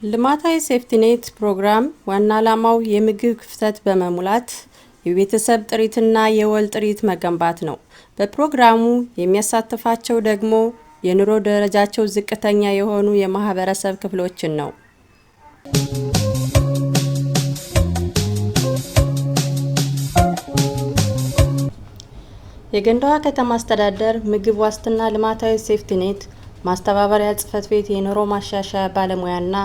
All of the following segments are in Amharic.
ልማታዊ ሴፍቲኔት ፕሮግራም ዋና ዓላማው የምግብ ክፍተት በመሙላት የቤተሰብ ጥሪትና የወል ጥሪት መገንባት ነው። በፕሮግራሙ የሚያሳትፋቸው ደግሞ የኑሮ ደረጃቸው ዝቅተኛ የሆኑ የማህበረሰብ ክፍሎችን ነው። የገንዳውሃ ከተማ አስተዳደር ምግብ ዋስትና ልማታዊ ሴፍቲኔት ማስተባበሪያ ጽሕፈት ቤት የኑሮ ማሻሻያ ባለሙያና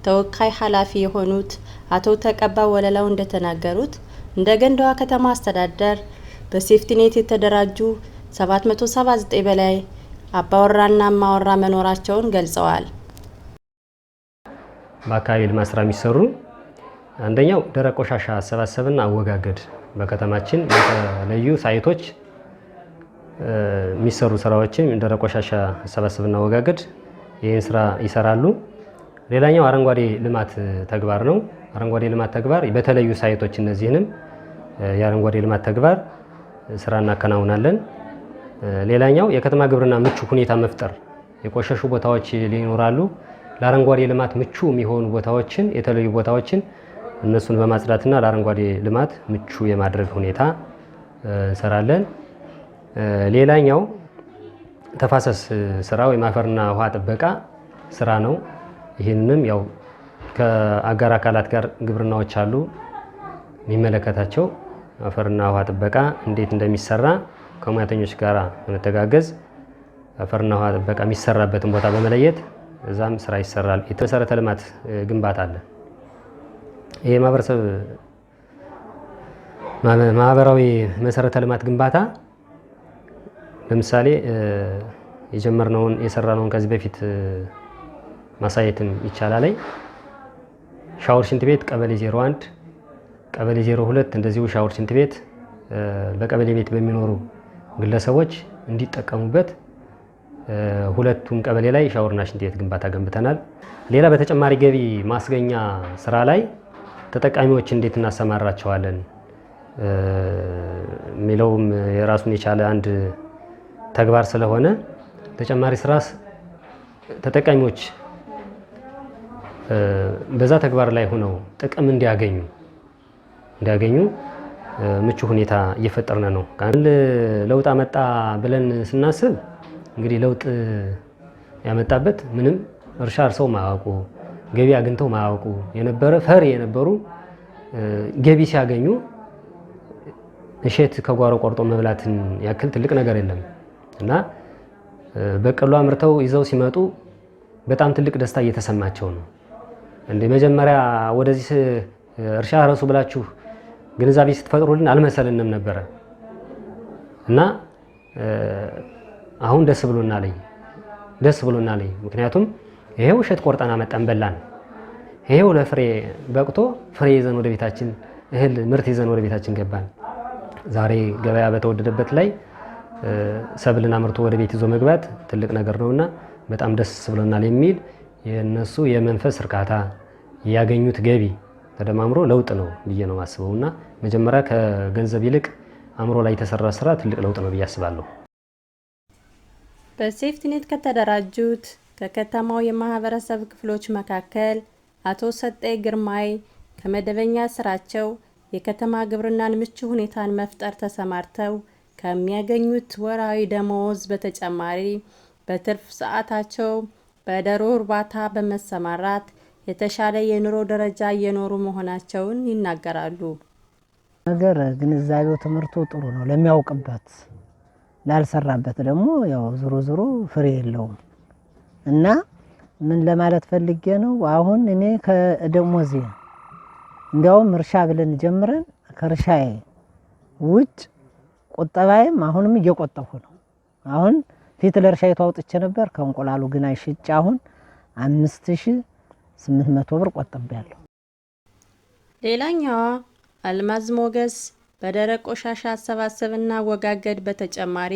ተወካይ ኃላፊ የሆኑት አቶ ተቀባ ወለላው እንደተናገሩት፣ እንደ ገንዳውሃ ከተማ አስተዳደር በሴፍቲኔት የተደራጁ 779 በላይ አባወራና እማወራ መኖራቸውን ገልጸዋል። በአካባቢ ልማት ስራ የሚሰሩ አንደኛው ደረቅ ቆሻሻ አሰባሰብና አወጋገድ፣ በከተማችን በተለዩ ሳይቶች የሚሰሩ ስራዎችን ደረቅ ቆሻሻ አሰባሰብና አወጋገድ ይህን ስራ ይሰራሉ። ሌላኛው አረንጓዴ ልማት ተግባር ነው። አረንጓዴ ልማት ተግባር በተለዩ ሳይቶች እነዚህንም የአረንጓዴ ልማት ተግባር ስራ እናከናውናለን። ሌላኛው የከተማ ግብርና ምቹ ሁኔታ መፍጠር፣ የቆሸሹ ቦታዎች ሊኖራሉ። ለአረንጓዴ ልማት ምቹ የሚሆኑ ቦታዎችን፣ የተለዩ ቦታዎችን እነሱን በማጽዳትና ለአረንጓዴ ልማት ምቹ የማድረግ ሁኔታ እንሰራለን። ሌላኛው ተፋሰስ ስራ ወይም አፈርና ውሃ ጥበቃ ስራ ነው። ይህንንም ያው ከአጋር አካላት ጋር ግብርናዎች አሉ የሚመለከታቸው፣ አፈርና ውሃ ጥበቃ እንዴት እንደሚሰራ ከሙያተኞች ጋር በመተጋገዝ አፈርና ውሃ ጥበቃ የሚሰራበትን ቦታ በመለየት እዛም ስራ ይሰራል። የመሰረተ ልማት ግንባታ አለ። ይሄ ማህበረሰብ ማህበራዊ መሰረተ ልማት ግንባታ ለምሳሌ የጀመርነውን የሰራነውን ከዚህ በፊት ማሳየትም ይቻላል። ሻወር ሽንት ቤት ቀበሌ 01፣ ቀበሌ 02 እንደዚሁ ሻወር ሽንት ቤት በቀበሌ ቤት በሚኖሩ ግለሰቦች እንዲጠቀሙበት ሁለቱም ቀበሌ ላይ ሻወርና ሽንት ቤት ግንባታ ገንብተናል። ሌላ በተጨማሪ ገቢ ማስገኛ ስራ ላይ ተጠቃሚዎች እንዴት እናሰማራቸዋለን የሚለውም የራሱን የቻለ አንድ ተግባር ስለሆነ ተጨማሪ ስራ ተጠቃሚዎች በዛ ተግባር ላይ ሆነው ጥቅም እንዲያገኙ ምቹ ሁኔታ እየፈጠርን ነው። ለውጥ አመጣ ብለን ስናስብ እንግዲህ ለውጥ ያመጣበት ምንም እርሻ አርሰው ማያውቁ፣ ገቢ አግኝተው ማያውቁ የነበረ ፈሪ የነበሩ ገቢ ሲያገኙ እሸት ከጓሮ ቆርጦ መብላትን ያክል ትልቅ ነገር የለም እና በቆሎ አምርተው ይዘው ሲመጡ በጣም ትልቅ ደስታ እየተሰማቸው ነው። እንደ መጀመሪያ ወደዚህ እርሻ ረሱ ብላችሁ ግንዛቤ ስትፈጥሩልን አልመሰልንም ነበረ እና አሁን ደስ ብሎናል፣ ደስ ብሎናል። ምክንያቱም ይሄው እሸት ቆርጠን አመጣን በላን። ይሄው ለፍሬ በቅቶ ፍሬ ይዘን ወደ ቤታችን፣ እህል ምርት ይዘን ወደ ቤታችን ገባን። ዛሬ ገበያ በተወደደበት ላይ ሰብልን አምርቶ ወደ ቤት ይዞ መግባት ትልቅ ነገር ነውና በጣም ደስ ብሎናል የሚል የእነሱ የመንፈስ እርካታ፣ ያገኙት ገቢ ተደማምሮ ለውጥ ነው ብዬ ነው የማስበው እና መጀመሪያ ከገንዘብ ይልቅ አእምሮ ላይ የተሰራ ስራ ትልቅ ለውጥ ነው ብዬ አስባለሁ። በሴፍቲኔት ከተደራጁት ከከተማው የማህበረሰብ ክፍሎች መካከል አቶ ሰጤ ግርማይ ከመደበኛ ስራቸው የከተማ ግብርናን ምቹ ሁኔታን መፍጠር ተሰማርተው ከሚያገኙት ወርሃዊ ደመወዝ በተጨማሪ በትርፍ ሰዓታቸው በዶሮ እርባታ በመሰማራት የተሻለ የኑሮ ደረጃ እየኖሩ መሆናቸውን ይናገራሉ። ነገር ግንዛቤው ትምህርቱ ጥሩ ነው ለሚያውቅበት፣ ላልሰራበት ደግሞ ያው ዞሮ ዞሮ ፍሬ የለውም። እና ምን ለማለት ፈልጌ ነው፣ አሁን እኔ ከደሞዜ እንዲያውም እርሻ ብለን ጀምረን ከእርሻዬ ውጭ ቁጠባዬም አሁንም እየቆጠብኩ ነው። አሁን ፊት ለእርሻይቱ አውጥቼ ነበር፣ ከእንቁላሉ ግን አይሽጬ አሁን 5800 ብር ቆጥቤያለሁ። ሌላኛዋ አልማዝ ሞገስ በደረቅ ቆሻሻ አሰባሰብና አወጋገድ በተጨማሪ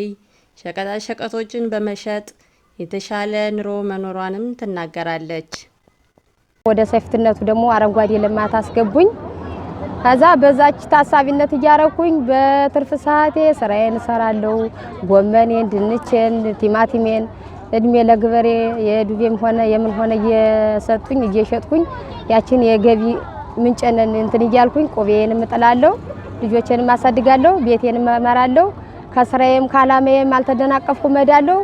ሸቀጣሸቀጦችን በመሸጥ የተሻለ ኑሮ መኖሯንም ትናገራለች። ወደ ሴፍትነቱ ደግሞ አረንጓዴ ልማት አስገቡኝ። ከዛ በዛች ታሳቢነት እያረኩኝ በትርፍ ሰዓቴ ስራዬን እሰራለሁ። ጎመኔን፣ ድንቼን፣ ቲማቲሜን እድሜ ለግበሬ የዱቤም ሆነ የምን ሆነ እየሰጡኝ እየሸጥኩኝ ያችን የገቢ ምንጭንን እንትን እያልኩኝ ቆቤንም እጥላለሁ፣ ልጆቼንም አሳድጋለሁ፣ ቤቴንም እመራለሁ። ከስራዬም ከአላማዬም አልተደናቀፍኩም እሄዳለሁ።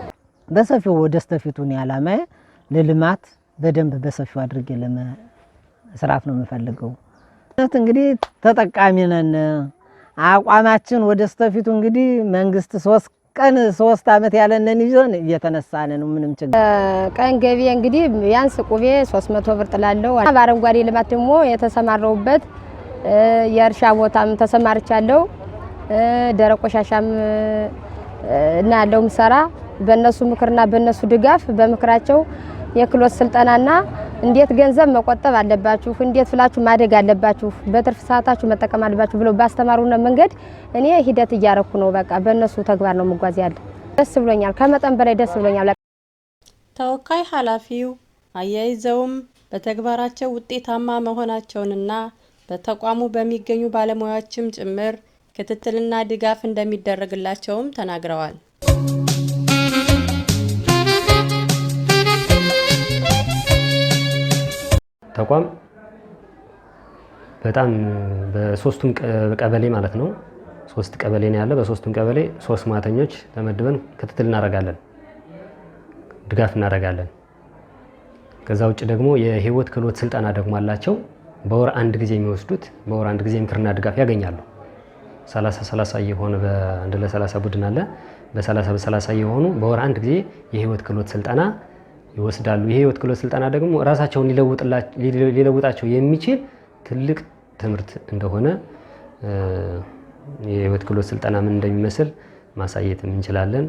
በሰፊው ወደስተፊቱ ነው ያላማዬ ለልማት በደንብ በሰፊው አድርጌ ለመስራት ነው የምፈልገው። እንግዲህ ተጠቃሚ ነን። አቋማችን ወደስተፊቱ እንግዲህ መንግስት 3 ቀን 3 ዓመት ያለንን ይዘን እየተነሳን ነው። ምንም ችግር ቀን ገቢ እንግዲህ ቢያንስ ቁቤ 300 ብር ጥላለሁ። በአረንጓዴ ልማት ደግሞ የተሰማረውበት የእርሻ ቦታም ተሰማርቻለሁ። ደረቅ ቆሻሻም እና ያለው ምሰራ በእነሱ ምክርና በእነሱ ድጋፍ በምክራቸው የክሎት ስልጠናና እንዴት ገንዘብ መቆጠብ አለባችሁ፣ እንዴት ፍላችሁ ማደግ አለባችሁ፣ በትርፍ ሰዓታችሁ መጠቀም አለባችሁ ብለው ባስተማሩን መንገድ እኔ ሂደት እያረኩ ነው። በቃ በእነሱ ተግባር ነው የምጓዝ ያለ። ደስ ብሎኛል፣ ከመጠን በላይ ደስ ብሎኛል። ተወካይ ኃላፊው አያይዘውም በተግባራቸው ውጤታማ መሆናቸውንና በተቋሙ በሚገኙ ባለሙያዎችም ጭምር ክትትልና ድጋፍ እንደሚደረግላቸውም ተናግረዋል። ተቋም በጣም በሶስቱም ቀበሌ ማለት ነው፣ 3 ቀበሌ ነው ያለ። በሶስቱም ቀበሌ 3 ሙያተኞች ተመድበን ክትትል እናደርጋለን፣ ድጋፍ እናደርጋለን። ከዛ ውጭ ደግሞ የህይወት ክህሎት ስልጠና ደግሞ አላቸው። በወር አንድ ጊዜ የሚወስዱት በወር አንድ ጊዜ ምክርና ድጋፍ ያገኛሉ። 30-30 የሆነ በአንድ ለ30 ቡድን አለ። በ30 በ30 የሆኑ በወር አንድ ጊዜ የህይወት ክህሎት ስልጠና ይወስዳሉ። የህይወት ክህሎት ስልጠና ደግሞ ራሳቸውን ሊለውጣቸው የሚችል ትልቅ ትምህርት እንደሆነ የህይወት ክህሎት ስልጠና ምን እንደሚመስል ማሳየት እንችላለን።